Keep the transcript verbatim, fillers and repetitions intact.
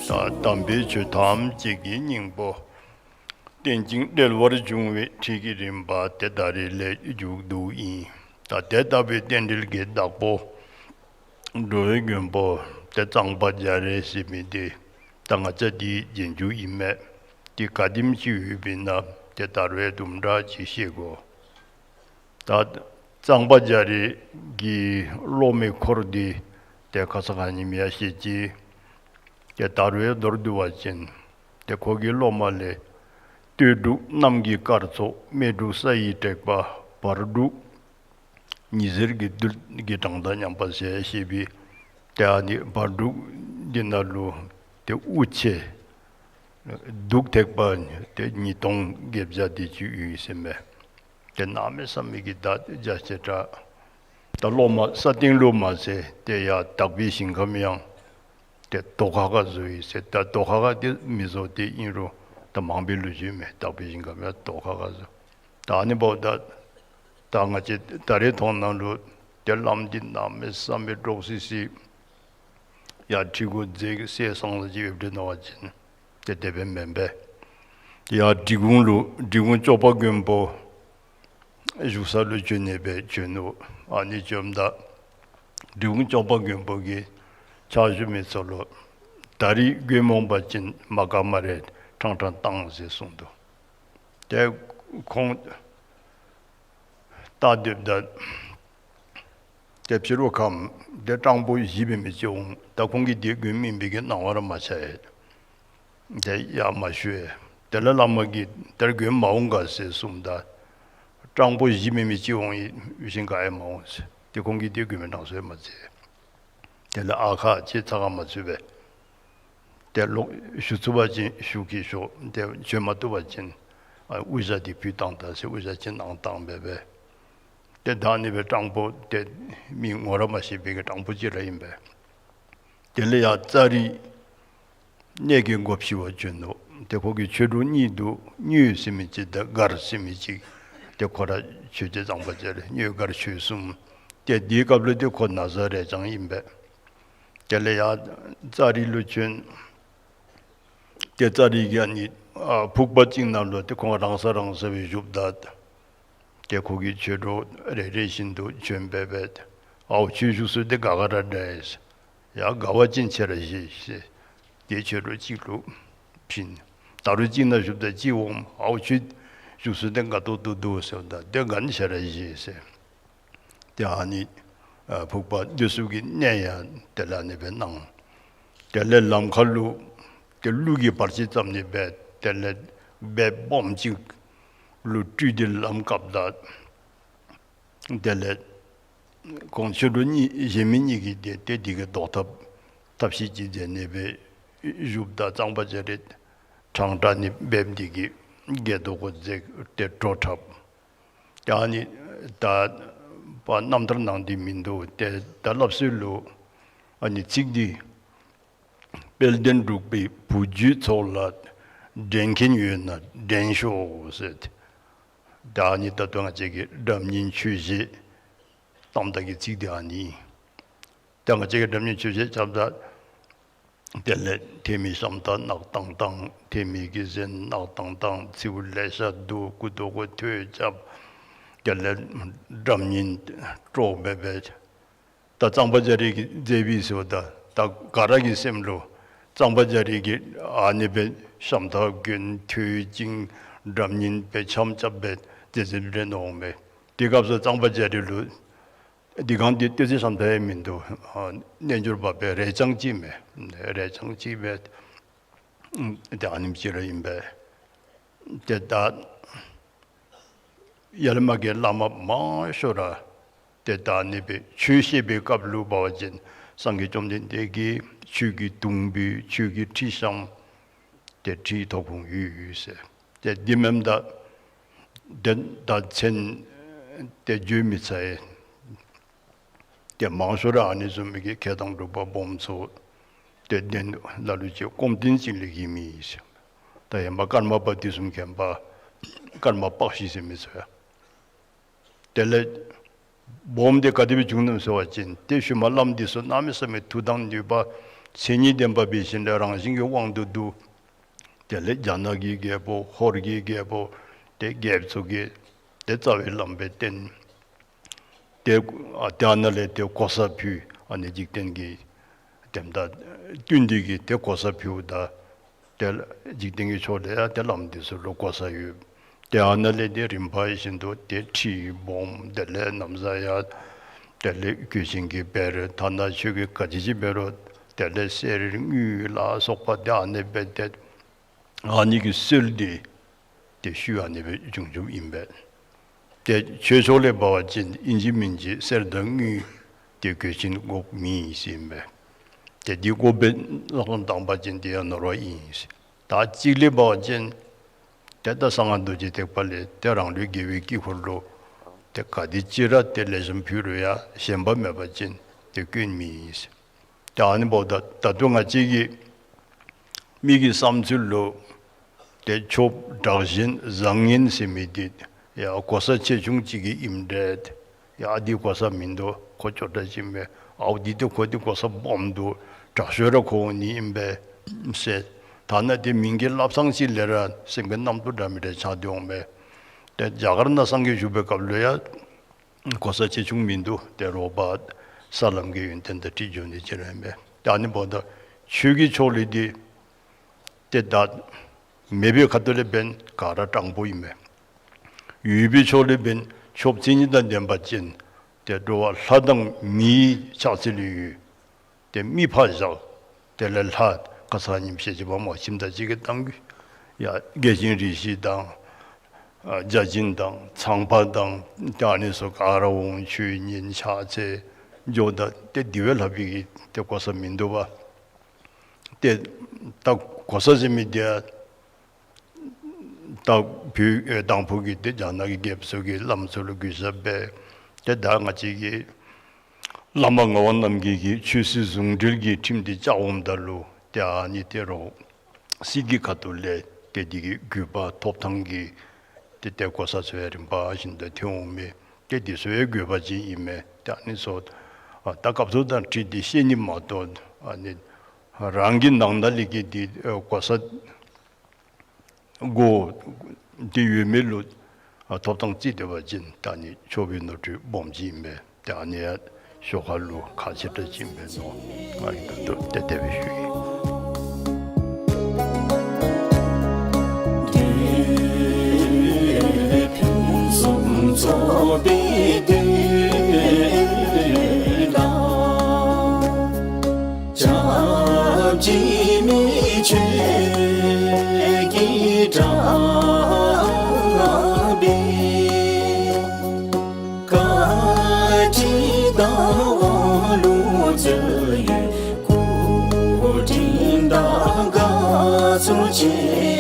ད་དམ་པའི་ཆོས་ཐམས་ཅད་ཀྱི་སྙིང་པོ་རྟེན་ཅིང་འབྲེལ་བར་འབྱུང་བའི་ཁྲིད་ཀྱི་རིམ་པ་དེ་ད་རེས་ལས་མཇུག་བསྡུཝ་ཨིན། ད་དེ་ལྟ་བུའི་རྟེན་འབྲེལ་གྱི་བདག་པོ་འགྲོ་བའི་མགོན་པོ་དེ་གཙང་པ་རྒྱ་རས་ཟེར་མི་དེ་ད་ང་བཅས་འདི་རྗེས་འཇུག་ཨིན་མས། དེ་ག་དེམ་ཅིག་ཡོདཔ་ཨིན་ན་དེ་ད་རུང་དུམ་གྲ་ཅིག་བཤད་དགོ། ད་གཙང་པ་རྒྱ་རས་ཀྱི་སློབ་མའི་འཁོར་འདི་ཏེ་ཁ་ཙ་ཁ་ཉིནམ་ཡང་བཤད་ཅི། ཏེ་ད་རུང་མདོར་བསྡུ་བ་ཅིན་ཏེ་ཁོ་གི་སློབ་མ་ལས་སྟོད་འབྲུག་གནམ་གྱི་སྐར་ཚོགས། སྨད་འབྲུག་ས་ཡི་དྲེག་པ། བར་འབྲུག་ཉི་ཟེར་གྱི་རྡུལ་གྱི་གྲངས་དང་མཉམ་པ་ཟེར་བཤད་པས། ཏེ་ཨ་ནི་བར་འབྲུག་འདི་ནང་ལུ་ཏེ་དབུ་ཆེ་གདུགས་ཐེག་པ་ཏེ་ཉིས་སྟོང་བརྒྱད་བརྒྱ་དེ་ཅིག་ཡོད་ཟེར་མས། ཏེ་གནམ་མེད་ས་མེད་ཀྱི་ད་རྒྱ་ཆེ་དྲགས། ད་སློབ་མ་ས་སྟེང་ལུ་མ་ཚད་ཏེ་ཡར་དག་པའི་ཞིང་ཁམས་ཡང་ཏེ་དོ་ཁ་ཁ་བཟོ་ཡི་ཟེར། ད་དོ་ཁ་ཁ་དེ་མི་བཟོ་དེ་ཨིན་རུང་ད་མང་པོའི་ལོ་རྒྱུས་མས། དག་པའི་ཞིང་ཁམས་ཡང་དོ་ཁ་ཁ་བཟོ། ད་ཨ་ནི་འབདཝ་ད་ད་ང་བཅས་ད་རེས་མཐོང་ནང་ལུ་ཏེ་ལམ་འདི་གནམ་མེད་ས་མེད་སྒྲོག་སི་སི་ཡར་ཁྲི་གུ་རྫས་ཀྱི་སེ་སང་ལ་ཅིག་ཡོདཔ་འདྲས་མནོ་བ་ཅིན་ཏེ་དེ་སྦེ་མེན་པས། ཡར་འབྲི་གུང་ལུ་འབྲི་གུང་སྐྱོབ་པ་མགོན་པོ་བཞུགས་ས་ལུ་བྱོན་ནི་སྦེ་བྱོན་ནུག། ཨ་ནི་བྱོནམ་ད་འབྲི་གུང་སྐྱོབ་པ་མགོན་པོ་གིས་ཕྱག་ཞུ་མི་ཚུ་ལུ་ད་རིས་མགོན་མོ་འབད་བ་ཅིན་མ་དགའ་སྨ་རེ། ཕྲང་ཕྲང་བཏང་ཟེར་གསུངས་འདུག། ཏེ་ཁོང་ད་སྡོདཔ་ད་ཏེ་ཕྱི་རུ་ཁམས་ཏེ་སྤྲང་པོ་བཞི་འབད་མི་ཅིག་འོང་། ད་ཁོང་གིས་དེ་མགོན་མེན་པའི་གི་སྣང་བར་མ་ཆ་ཡི། ཏེ་ཡང་མ་ཞུ་ཡི། དེ་ལས་བླ་མ་གིས་ད་མགོན་མ་འོང་ག་ཟེར་གསུངམ་ད་སྤྲང་པོ་བཞི་འབད་མི་ཅིག་འོང་ཡི། གཞན་ག་ཡང་མ་འོང་ཟེར། ཏེ་ཁོང་གིས་དེ་མགོན་མེན་སྣང་ས་ཡང་མ་མཛད། དེ་ལས་ཨ་ཁ་ཅིག་ཚ་ཁ་མ་ཚུད་པས། ཏེ་ལོག་ཞུ་ཚུགས་པ་ཅིན་ཞུ་གེ་ཤོག། ཏེ་བྱོན་མ་བཏུབ་པ་ཅིན་ཨ་དབུ་ཞྭ་འདི་ཕུད་བཏང་ད་ཟེར་དབུ་ཞྭ་ཅིག་གནང་བཏང་སྦེ་སྦེ། ཏེ་ད་ཨ་ནི་སྦེ་སྤྲང་པོ་ཏེ་མི་ངོ་ར་མ་ཤེས་པའི་གི་སྤྲང་པོ་ཅིག་ར་ཨིན་པས། དེ་ལས་ཡར་ཙཱ་རི་གནས་ཀྱི་སྒོ་ཕྱེ་བར་བྱོན་ནུག། ཏེ་ཁོ་གི་ཆོས་གྲོགས་གཉིས་འདུག། གཉོས་ཟེར་མི་ཅིག་དང་མགར་ཟེར་མི་ཅིག། ཏེ་ཁོ་ར་ཆོས་རྗེ་གཙང་པ་རྒྱ་རས་གཉོས་མགར་ཆོས་གསུམ། ཏེ་དེའི་སྐབས་ལུ་ཏེ་ཁོ་ན་བཟའ་རས་རྐྱང་ཨིན་པས། དེ་ལས་ཡར་ཙཱ་རི་ལུ་བྱོན། ཏེ་ཙཱ་རི་གིས་ཨ་ནི་ཨ་ཕུག་པ་ཅིག་ནང་ལུ་ཏེ་ཁོང་རང་ས་རང་ས་སྦེ་བཞུགསཔ་ད་ཏེ་ཁོ་གི་ཆོས་གྲོགས་རེ་རེ་བཞིན་དུ་བྱོན་སྦེ་སྦེ་ཨའོ་ཁྱོད་བཞུགས་ས་འདི་དགའ་དགའ་ར་འདྲ་ཡི་ཟེར། ཡ་དགའ་བ་ཅིན་ཁྱོད་ར་བཞེས་ཟེར། ཏེ་ཆོས་གྲོགས་གཅིག་ལུ་བྱིན། ད་རུང་གཅིག་ནཱ་བཞུགསཔ་ད་གཅིག་འོང་། ཨའོ་ཁྱོད་བཞུགས་ས་འདི་དགའ་ཏོག་ཏོ་འདུག་ཟེརཝ་ད་ཏེ་ག་ནི་ཁྱོད་ར་བཞེས་ཟེར། ཏེ་ཨ་ནི་ཨ་ཕུག་པ་སྡོད་ས་གི་གནས་ཡང་དེ་ལས་ཨ་ནི་སྦེ་གནང་། དེ་ལས་ལམ་ཁ་ལུ་ཏེ་ཀླུ་གིས་བར་ཆད་བརྩམས་ནི་སྦེ་དེ་ལས་སྦལཔ་སྦོམ་ཅིག་ལུ་སྤྲུལ་ཏེ་ལམ་བཀགཔ་ད་དེ་ལས་ཁོང་ཆོས་གྲོགས་གཉིས་གཞན་མི་གཉིས་ཀྱིས་ཏེ་ཏེ་དེ་གི་བཟློག་ཐབས་ཐབས་ཤེས་ཅིག་མཛད་ནི་སྦེ་བཞུགསཔ་ད་གཙང་པ་རྒྱ་རས་ཕྲང་ཕྲང་ནི་སྦལཔ་འདི་གིས་སྒལ་ཏོ་གུ་འཛེགས་ཏེ་བྲོ་འཁྲབ། ཏེ་ཨ་ནི་ད་པ་རྣམ་ཐར་ནང་འདི་མིན་འདུག། ཏེ་ད་སླབ་སྲོལ་ལུ་ཨ་ནི་ཚིག་འདི་དཔལ་ལྡན་འབྲུག་པའི་བུ་རྒྱུད་ཚོགས་ལ་འགྲན་མཁན་ཡོད་ན་འགྲན་ཤོག་ཟེར། ད་ཨ་ནི་ད་ལྟོ་ང་བཅས་ཀྱི་སྒྲ་སྙན་ཆོས་བཞད་གཏམ་དག་གི་ཚིག་འདི་ཨ་ནི། ད་ང་བཅས་ཀྱི་སྒྲ་སྙན་ཆོས་བཞད་རྐྱབ་ད་དེ་ལས་ཐེ་མི་ཤམ་ཐབས་ནག་ཏང་ཏང་། ཐེ་མི་གི་གཟན་ནག་ཏང་ཏང་། མཚེའུ་ལེ་ཤ་འདུག། སྐུ་མདོག་གུ་ཐོད་རྐྱབ། དེ་ལས་སྒྲ་སྙན་དཀྲོག་སྦེ་སྦེ། ད་གཙང་པ་རྒྱ་རས་ཀྱིས་མཛད་པས་ཟེརཝ་ད་ད་ག་ར་གི་སེམས་ལུ་གཙང་པ་རྒྱ་རས་ཀྱིས་ཨ་ནི་སྦེ་ཤམ་ཐབས་གྱོན་ཐོད་བཅིངས་སྒྲ་སྙན་སྦེ་འཆམ་རྐྱབ་སྦེ་མཛད་མཛདཔ་འདྲས་མནོཝ་མས། དེ་སྐབས་སུ་གཙང་པ་རྒྱ་རས་ལུ་འདི་གང་འདི་ཏེ་ཟེར་ཤམ་ཐབས་ཡང་མིན་འདུག། ཨ་རྣལ་འབྱོར་པ་སྦེ་རས་རྐྱང་ཅིག་མས། རས་རྐྱང་ཅིག་སྦེ་ཏེ་ཨ་ནེམ་ཅིག་ར་ཨིན་པས། ཏེ་ད་ཡར་ལས་མར་གྱི་བླ་མ་མང་ཤོས་ར་ཏེ་ད་ཨ་ནི་སྦེ་ཆོས་བཤད་པའི་སྐབས་ལུ་འབད་བ་ཅིན་སངས་རྒྱས་བཅོམ་ལྡན་འདས་ཀྱི་ཆོས་ཀྱི་དུང་འབུད་ཆོས་ཀྱི་ཁྲིད་ཤམ་ཏེ་ཁྲིད་ཐོབ་ཁུངས་ཡོད་ཡོད་ཟེར། ཏེ་འདི་མེནམ་ད་ཏེ་ད་མཚན་ཏེ་བརྗོད་མི་ཚར་ཡི། ཏེ་མང་ཤོས་ར་ཨ་ནི་བཟུམ་མའི་གི་མཁས་དང་གྲུབ་པ་སྦོམ་ཚུ་ཏེ་གདན་ལ་ལུ་ཅིག་སྐོམ་སྟོན་ཅིག་ལས་གི་མི་ཨིན་ཟེར། ད་ཧེ་མ་ཀརྨ་པ་དུས་གསུམ་མཁྱེན་པ་ཀརྨ་པཀྴི་ཟེར་མི་ཚུ་ཡང་དེ་ལས་སྦོམ་འདི་ག་དེ་སྦེ་བྱུང་ནུག་ཟེར་བ་ཅིན་ཏེ་ཤུལ་མ་བླམ་འདི་ཚུ་གནམ་མེད་ས་མེད་མཐུ་དང་ནུས་པ་ མཚན་ཉིད་ལྡན་པ་འབད་ཞིནམ་ལས་རང་བཞིན་གྱི་དབང་དུ་བསྡུ། དེ་ལས་རྒྱ་ནག་གི་རྒྱལ་པོ་ཧོར་གྱི་རྒྱལ་པོ་ཏེ་རྒྱལཔོ་ཚུ་གིས་ཏེ་རྩ་བའི་བླམ་སྦེ་བསྟེན། ཏེ་ཨ་ཏེ་ཨ་ནཱ་ལས་ཏེ་གོ་ས་ཕུལ། ཨ་ནི་འཇིག་རྟེན་གྱི་དེ་དང་བསྟུན་ཏེ་གིས་ཏེ་གོ་ས་ཕུལཝ་ད་ཏེ་འཇིག་རྟེན་གྱི་ཕྱོགས་ལས་ཡང་ཏེ་བླམ་འདི་ཚུ་ལུ་གོ་ས་ཡོད། ཏེ་ཨ་ནཱ་ལས་ཏེ་རིམ་པ་བཞིན་དུ་ཏེ་ཁྲི་སྦོམ་དེ་ལས་ན་བཟའ་ཡང་དེ་ལས་གོས་ཆེན་གྱི་འབད་རུང་ཐ་ན་ཁྱོད་ཀྱིས་ག་ཅི་ཅིག་འབད་རུང་དེ་ལས་གསེར་དངུལ་ལ་སོགས་པ་ཏེ་ཨ་ནི་སྦེ་ཏེ་ཨ་ནི་གི་སྲོལ་འདི་ཏེ་ཤུལ་ཨ་ནི་སྦེ་བྱུང་བྱུངམ་ཨིན་པས། ཏེ་ཆོས་ཕྱོགས་ལས་འབད་བ་ཅིན་ཨིན་ཅི་མིན་ཅི་གསེར་དང་དངུལ་ཏེ་གོས་ཆེན་དགོཔ་མེད་ཟེར་ཨིན་པས། ཏེ་འདི་དགོ་པའི་བསམ་བཏང་པ་ཅིན་ཏེ་ཡང་ནོར་བ་ཨིན། ད་གཅིག་ལས་འབད་བ་ཅིན་ཏེ་ད་གསང་སྔགས་རྡོ་རྗེ་ཐེག་པ་ལས་ཏེ་རང་ལུས་དགེ་བའི་དཀྱིལ་འཁོར་ལུ་ཏེ་ག་དེ་ཅིག་ར་ཏེ་ལེགས་ཤོམ་ཕུལ་རུང་ཡང་ཞེན་པ་མེད་པ་ཅིན་ཏེ་སྐྱོན་མེད། ད་ཨ་ནི་འབདཝ་ད་ད་ལྟོ་ང་བཅས་ཀྱི་མི་གི་བསམ་ཚུལ་ལུ་ཏེ་ཆོསཔ་དྲག་ཞན་བཟང་ངན་ཟེར་མི་འདི་ཡ་གོ་ས་ཆེ་ཆུང་ཅིག་གིས་ཨིནམ་འདྲས། ཡ་ཨ་འདི་གོ་ས་མིན་འདུག། ཁོ་ཅོག་འདྲ་ཅིག་མས། ཨའུ་འདི་ཏེ་ཁོ་འདི་གོ་ས་སྦོམ་འདུག། དྲག་ཤོས་ར་ཁོ་འོང་ནི་ཨིན་པས་ཟེར། ཐ་ན་ཏེ་མིང་གི་བླ་བྲང་ཅིག་ལས་ར་སེམས་ཀྱི་རྣམ་རྟོག་འདྲ་མི་འདྲ་ཆགས་ཏེ་འོང་མས། ཏེ་རྒྱ་གར་ནང་སངས་རྒྱས་བཞུགས་པའི་སྐབས་ལུ་ཡང་གོ་ས་ཆེ་ཆུང་མིན་འདུག། ཏེ་རོགས་པ་ས་ལམ་གྱི་ཡོན་ཏན་དང་འཁྲིལ་འགྱོ་ནི་ཅིག་ར་ཨིན་པས། ཏེ་ཨ་ནི་འབདཝ་ད་ཆོས་ཀྱི་ཕྱོགས་ལས་འདི་ཏེ་ད་མེད་པའི་ཁ་ཐུག་ལས་འབདན་ག་ར་དྲང་པོ་ཨིན་མས། ཡོད་པའི་ཕྱོགས་ལས་འབདན་ཆོསཔ་མཚན་ཉིད་དང་ལྡན་པ་ཅིན་ཏེ་འགྲོ་བ་ལྷ་དང་མིའི་ཕྱག་འཚལ་ལུ་ཡོད། ཏེ་མི་ཕར་བཞག། དེ་ལས་ལྷ་ཁ་ཙ་ཉིནམ་ཞལ་གྱིས་པདྨ་ཁྱིམ་བདག་གཅིག་གི་གཏམ་རྒྱུད་ཡ་རྒྱལ་ཆེན་རིགས་བཞི་དང་ཨ་བརྒྱ་བྱིན་དང་ཚངས་པ་དང་ཏེ་ཨ་ནི་ཚུ་ག་ར་འོང་ཆོས་ཉན་ཕྱག་འཚལ་འགྱོཝ་ད་ཏེ་དེ་བས་ལྷག་པའི་གི་ཏེ་གོ་ས་མིན་འདུག་པ། ཏེ་ད་གོ་ས་ཟེར་མི་འདི་ཡང་ད་བོད་ཨེ་དང་ཕུ་གི་ཏེ་རྒྱ་ནག་གི་རྒྱལཔོ་ཚུ་གིས་བླམ་ཚུ་ལུ་གུས་ཞབས་འབད། ཏེ་ད་ང་བཅས་ཀྱི་བླ་མ་ངག་དབང་རྣམ་རྒྱལ་གྱིས་ཆོས་སྲིད་ཟུང་འབྲེལ་གྱི་ཁྲིམས་འདི་བཅའ་འོངམ་ད་ལུ་ཏེ་ཨ་ནི་ཏེ་རོགས་སྲིད་ཀྱི་ཁ་ཐུག་ལས་ཏེ་འདི་གི་དགོས་པ་ཐོབ་ཐང་གི་ཏེ་ཏེ་གོ་ས་ཚུ་ཡང་རིམ་པ་བཞིན་དུ་ཐོན་འོང་མས། ཏེ་འདི་ཚུ་ཡང་དགོས་པ་ཅིག་ཨིན་མས། ཏེ་ཨ་ནི་ཚུ་ཨ་ད་སྐབས་སུ་དང་འཁྲིལ་ཏེ་བཤད་ནི་མ་གཏོགས་ཨ་ནི་རང་གི་ནང་ན་ལས་ཀྱི་འདི་ཨ་གོ་ས་དགོ་འདི་ཡོད་མི་ལུ་ཨ་ཐོབ་ཐང་བརྩི་སྡོད་པ་ཅིན་ད་ནི་ཆོས་པའི་ནོར་འཁྲུལ་སྦོམ་ཅིག་ཨིན་པས། ཏེ་ཨ་ནི་ཡང་ཞོར་ཁ་ལུ་ཁག་ཆེ་དྲགས་ཅིག་ཨིན་པས་མནོ། ང་གིས་ད་ལྟོ་ཏེ་དེ་སྦེ་ཞུ་ཡི།